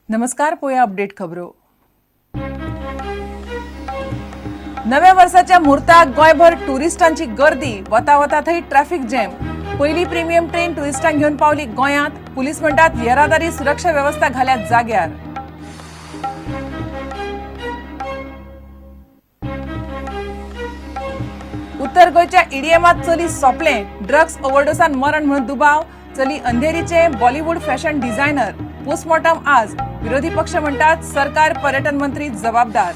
नमस्कार, पोया अपडेट खबरो. नव्या वर्साच्या मुहूर्ताक गोंयभर टुरिस्टांची गर्दी, वता वता थंय ट्रॅफिक जॅम. पयली प्रिमियम ट्रेन टुरिस्टांक घेवन पावली गोंयांत. पुलीस म्हणटात येरादारी सुरक्षा वेवस्था घाल्यात जाग्यार. उत्तर गोंयच्या ईडीएमात चली सोंपलें. ड्रग्स ओव्हरडोसान मरण म्हणून दुबाव. चली अंधेरीचे बॉलिवूड फॅशन डिझायनर. पोस्टमॉर्टम आज. विरोधी पक्ष म्हणटात सरकार, पर्यटन मंत्री जबाबदार.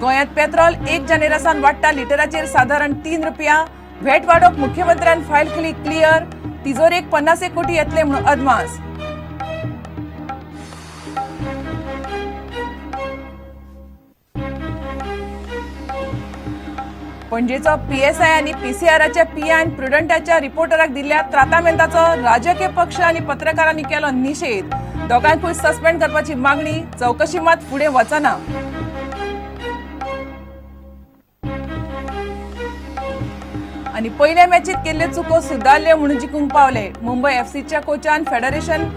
गोंयांत पेट्रोल 1 जानेवारी वाडटा लिटराचेर सादारण 3 रुपया. व्हॅट वाडोवंक मुख्यमंत्र्यान फायल केली क्लियर. तिजोरेक 50 कोटी येतले म्हणून अदमास. पणजेचो पीएसआय आनी पीसीआराच्या पीआयन प्रुडंटाच्या रिपोर्टराक दिल्ल्या त्रातामेंताचो राजकीय पक्ष आनी पत्रकारांनी केलो निशेध. दोगांकूय सस्पेंड करपाची मागणी. चवकशी मात फुडें वचना. आनी पयल्या मॅचीत केल्ल्यो चुको सुदारल्यो म्हणून जिखूंक पावले. मुंबय एफसीच्या कोचान फेडरेशन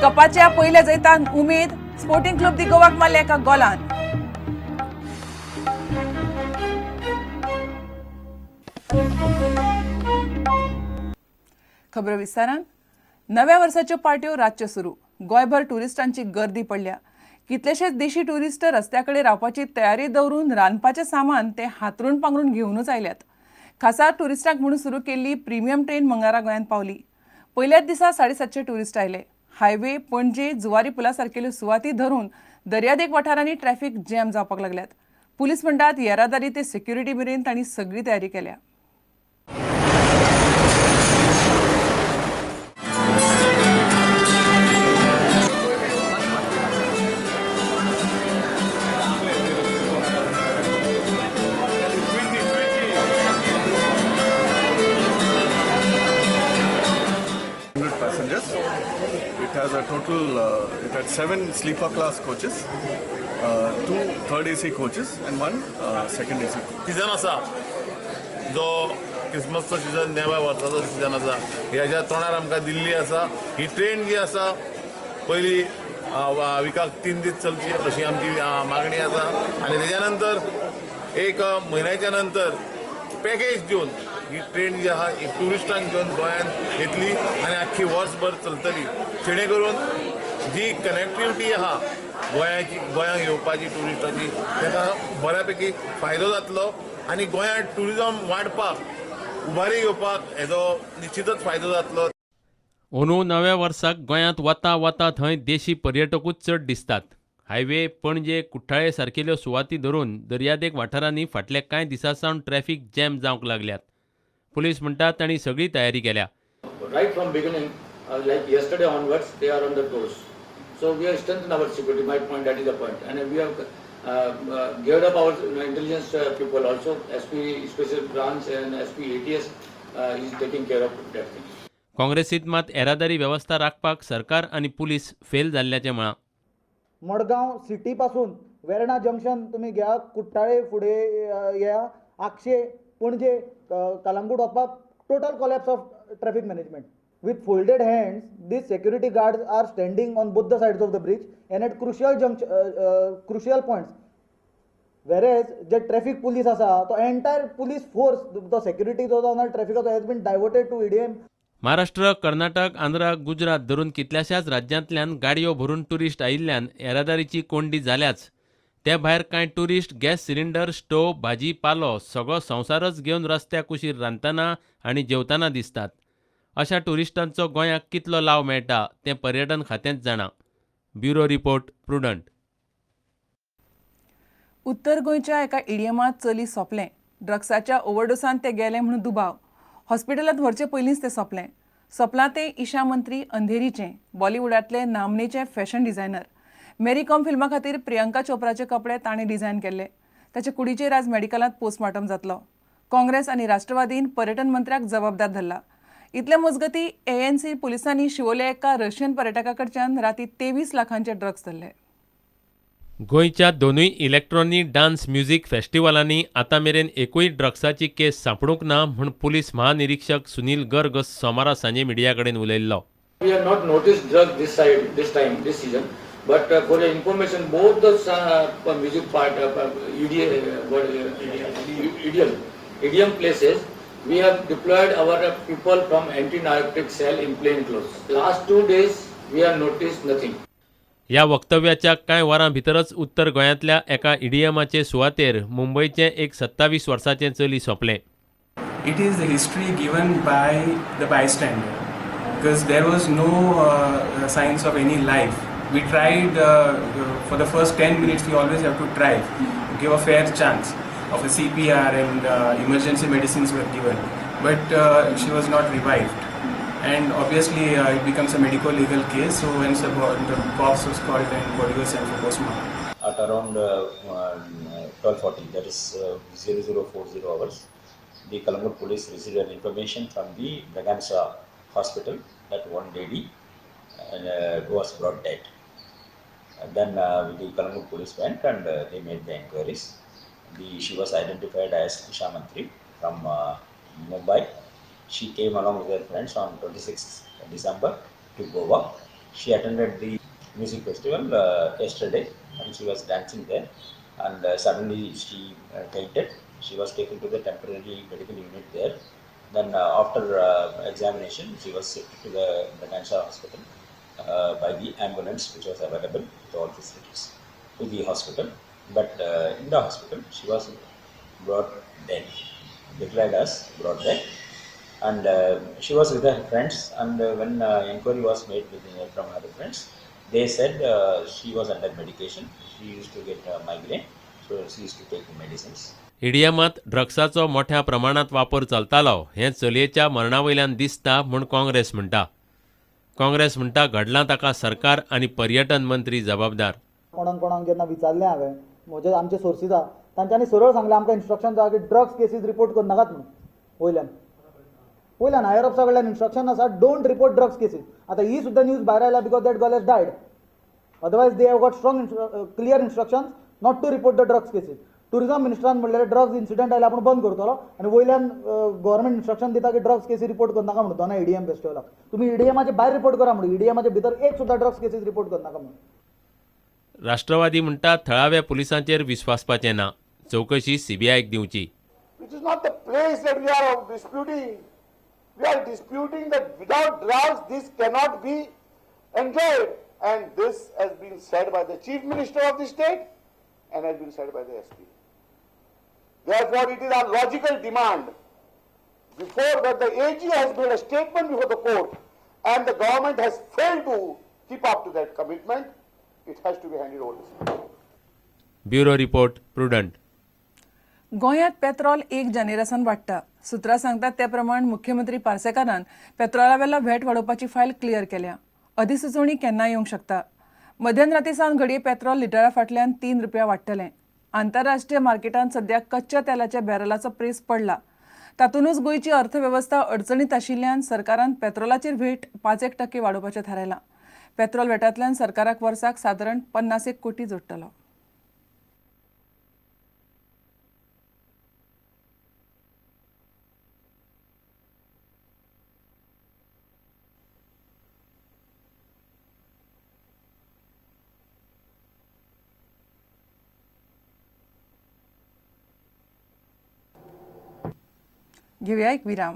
कपाच्या पयल्या जैतान उमेद. स्पोर्टिंग क्लब दी गोवाक मारले एका गोलान. खबरो विस्तारान. नव्या वर्साच्यो पार्ट्यो रातच्यो सुरू. गोंयभर टुरिस्टांची गर्दी पडल्या. कितलेशेच देशी टुरिस्ट रस्त्या कडेन रावपाची तयारी दवरून रांदपाचें सामान ते हातरून पांगरून घेवनूच आयल्यात. खासा टुरिस्टांक म्हणून सुरू केल्ली प्रिमियम ट्रेन मंगळारा गोंयांत पावली. पयल्याच दिसा 750 टुरिस्ट आयले. हायवे, पणजे, जुवारी पुला सारकेल्यो सुवाती धरून दर्यादेग वाठारांनी ट्रॅफिक जॅम जावपाक लागल्यात. पुलीस म्हणटात येरादारी ते सेक्युरिटी मेरेन तांणी सगळी तयारी केल्या. 100 passengers. It has a total, it had 7 sleeper class coaches, 2 third AC coaches and 1 second AC coach. Season आसा जो क्रिसमसचो सिजन, नव्या वर्साचो सिजन आसा, ह्याच्या तोंडार आमकां दिल्ली आसा. ही ट्रेन जी आसा पयली विकाक 3 दीस चलची अशी आमची मागणी आसा आनी तेज्या नंतर एक म्हयन्याच्या नंतर पॅकेज दिवन ही ट्रेन जी आहा ही ट्युरिस्टांक घेवन गोंयांत येतली आनी आख्खी वर्सभर चलतली, जेणे करून जी कनेक्टिविटी आहा गोंयाची, गोंयांत येवपाची ट्युरिस्टाची, ताका बऱ्या पैकी फायदो जातलो आनी गोंयांत ट्युरिजम वाडपाक, उबारी घेवपाक हेजो निश्चितच फायदो जातलो. अंदू नव्या वर्साक गोंयांत वता वता थंय देशी पर्यटकूच चड दिसतात. हायवे, पणजे, कुठ्ठाळे सारकेल्यो सुवाती धरून दर्यादेग वाठारांनी फाटल्या कांय दिसां सावन ट्रॅफिक जॅम जावंक लागल्यात. पुलीस म्हणटात तांणी सगळी तयारी केल्या. Right from beginning, like yesterday onwards, they are on the toes. So we have strengthened our security. My point, that is the point. And we have geared up our intelligence people also. SP Special Branch and SP ATS is taking care of that thing. काँग्रेसीत मात येरादारी वेवस्था राखपाक सरकार आनी police fail जाल्ल्याचें म्हळां. Madgaon city पासून Verna junction तुमी घेया, कुट्टाळे फुडें येया, आगशे, पणजे, कलंगूट वचपाक total collapse of traffic management. With folded hands, these security guards are standing on both the sides of the bridge and at crucial junction, crucial points. Whereas J traffic police आसा तो entire police force, तो security जो जावन ट्रॅफिकाचो has been diverted to EDM. Maharashtra, Karnataka, Andhra, Gujarat धरून कितल्याशाच राज्यांतल्यान गाडयो भरून ट्युरिस्ट आयिल्ल्यान येरादारीची कोंडी जाल्याच. ते भायर कांय ट्युरिस्ट गॅस सिलिंडर, स्टोव, भाजी पालो सगळो संवसारच घेवन रस्त्या कुशीर रांदतना आनी जेवतना दिसतात. अशा ट्युरिस्टांचो गोंयाक कितलो लाव मेळटा तें पर्यटन खातेंच जाणा. Bureau report, Prudent. उत्तर गोंयच्या एका ईडीएमात चली सोंपलें. ड्रग्साच्या ओव्हरडोसान तें गेलें म्हणून दुबाव. हॉस्पिटलांत व्हरचे पयलींच तें सोंपलें. सोंपलां तें ईशा मंत्री, अंधेरीचें बॉलिवूडांतलें नामनेचें फॅशन डिझायनर. मेरी कॉम फिल्मा खातीर प्रियंका चोप्राचे कपडे ताणें डिझायन केल्ले. ताचे कुडीचेर आज मेडिकलांत पोस्टमार्टम जातलो. काँग्रेस आनी राष्ट्रवादीन पर्यटन मंत्र्याक जबाबदार धरला. इतले मजगतीं एएनसी पुलिसांनी शिवोले एका रशियन पर्यटका कडच्यान राती 23 लाखांचे ड्रग्स धरले. गोंयच्या दोनूय इलेक्ट्रॉनिक डान्स म्युझिक फेस्टिवलांनी आतां मेरेन एकूय ड्रग्साची केस सांपडूंक ना म्हूण पुलीस महानिरीक्षक सुनील गर्ग सोमारा सांजे मिडिया कडेन उलयल्लो. We have not noticed drug this side, this time, this season. But for your information, both the music part, EDA, what, EDM, EDM places, we have deployed our people from anti-narcotic cell in plain clothes. Last 2 days, we have noticed nothing. ह्या वक्तव्याच्या कांय वरां भितरच उत्तर गोंयांतल्या एका ईडीएमाचे सुवातेर मुंबयचें एक 27 वर्सांचें चली सोंपलें. It is the history given by the bystander because there was no signs of any life. We tried for the first 10 minutes, we always have to try, give a fair chance of a CPR and emergency medicines were given, but she was not revived. And obviously it becomes a medico legal case, so once the cops was called and body was sent for postmortem. At around 12:40, that is 0040 hours, the Calangute police received an information from the Braganza hospital that one lady was brought dead. And then the Calangute police went and they made the inquiries. She was identified as Isha Mantri from Mumbai. She came along with her friends on 26th December to Goa. She attended the music festival yesterday and she was dancing there, and suddenly she fainted. She was taken to the temporary medical unit there. Then after examination, she was shifted to the Braganza hospital by the ambulance which was available with all facilities to the hospital. But in the hospital, she was brought dead, declared as brought dead. And she was with her friends, and when inquiry was made from her friends, they said she was under medication. She used to get migraine, so she used to take medicines. ईडीएमांत ड्रग्साचो मोठ्या प्रमाणांत वापर चलतालो हें चलयेच्या मरणा वयल्यान दिसता म्हूण काँग्रेस म्हणटा. काँग्रेस म्हणटा घडलां ताका सरकार आनी पर्यटन मंत्री जबाबदार. कोणाक कोणाक जेन्ना विचारलें हांवें, म्हजे आमचे सोर्सीस आहा, तांच्यांनी सरळ सांगलें आमकां इन्स्ट्रक्शन आहा की ड्रग्स केसीस रिपोर्ट करनाकात म्हणून. वयल्यान वयल्यान हायर अप्सा कडल्यान इन्स्ट्रक्शन आसा, don't report drugs cases. आतां ही सुद्दां न्यूज भायर आयल्या because that girl has died. Otherwise they have got strong clear instructions not to report the drugs cases. Tourism मिनिस्टरान म्हणलें ड्रग्स इन्सिडंट आयल्यार आपूण बंद करतलो, आनी वयल्यान गव्हर्मेंट इन्स्ट्रक्शन दिता की ड्रग्स केसी रिपोर्ट करनाका म्हणून. दोना ईडीएम फेस्टिवलाक तुमी ईडीएमाचे भायर रिपोर्ट करा म्हणून, ईडीएमाच्या भितर एक सुद्दां ड्रग्स केसीस रिपोर्ट करनाका म्हणून. राष्ट्रवादी म्हणटा थळाव्या पुलिसांचेर विस्वासपाचें ना, चवकशी सीबीआयक दिवची. It is not the place that we are disputing. We are disputing that without drugs this cannot be enjoyed. And this has been said by the Chief Minister of the state and has been said by the SP. Therefore, it is our logical demand before that the AG has made a statement before the court and the government has failed to keep up to that commitment, it has to be handed over to the CBI. Bureau report, Prudent. गोंयांत petrol 1 जानेवारी सावन वाडटा. सुत्रां सांगतात ते प्रमाण मुख्यमंत्री पार्सेकारान पेत्रोला वेलो व्हॅट वाडोवपाची फायल क्लियर केल्या. अधिसुचोवणी केन्नाय येवंक शकता. मध्यान सावन घडये पेत्रोल लिटरा फाटल्यान 3 रुपया वाडटले. आंतरराष्ट्रीय मार्केटांत सध्या कच्च्या तेलाच्या बॅरलाचो प्रेस पडला. तातूंतच गोंयची अर्थवेवस्था अडचणीत आशिल्ल्यान सरकारान पेत्रोलाचेर व्हेट 5% वाडोवपाचें थारायलां. पेत्रोल व्हॅटांतल्यान सरकाराक वर्साक सादारण 50 कोटी जोडटलो. घेऊया एक विराम.